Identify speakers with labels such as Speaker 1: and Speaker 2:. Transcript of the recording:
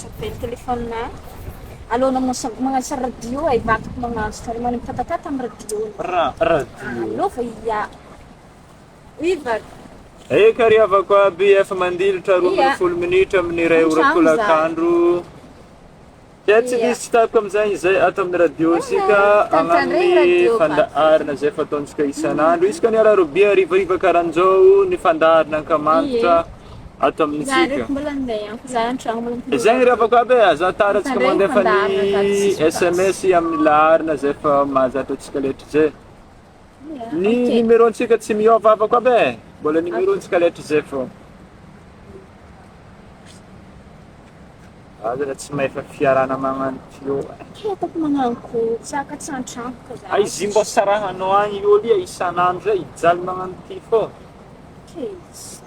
Speaker 1: Appel téléphone Alohanao magnantso radio e, ivadiko magnantso tary mana mitatatata amin'ny radio.
Speaker 2: Ra radio.
Speaker 1: Alova ia. Iva.
Speaker 2: Eka ry havako aby, efa mandilitra 12 minitra amin'ny iray ora tolakandro. Dia tsy diso tsy tapaka amin'izay izay ato amin'ny radio isika amin'ny fandaharana izay fataontsika isan'andro. Isaka ny alarobia harivariva karan'izao ny fandaharana ankamanitra ato amintsika. Izay ny ravako aby e, aza tara antsika mandefa ny SMS amin'ny laharana izay fa mahazatra antsika letra izay. Ny numéro antsika tsy miova havako aby e, mbola numéro antsika letra izay fô. Aza raha tsy mahefa fiarahana magnano ty eo e.
Speaker 1: Ke ataoko magnano ko tsy aka tsy an-trano ka za.
Speaker 2: Ay izy mbô sarahanao agny io lia isan'andro zay hijaly magnano ty fô.
Speaker 1: Ke iza.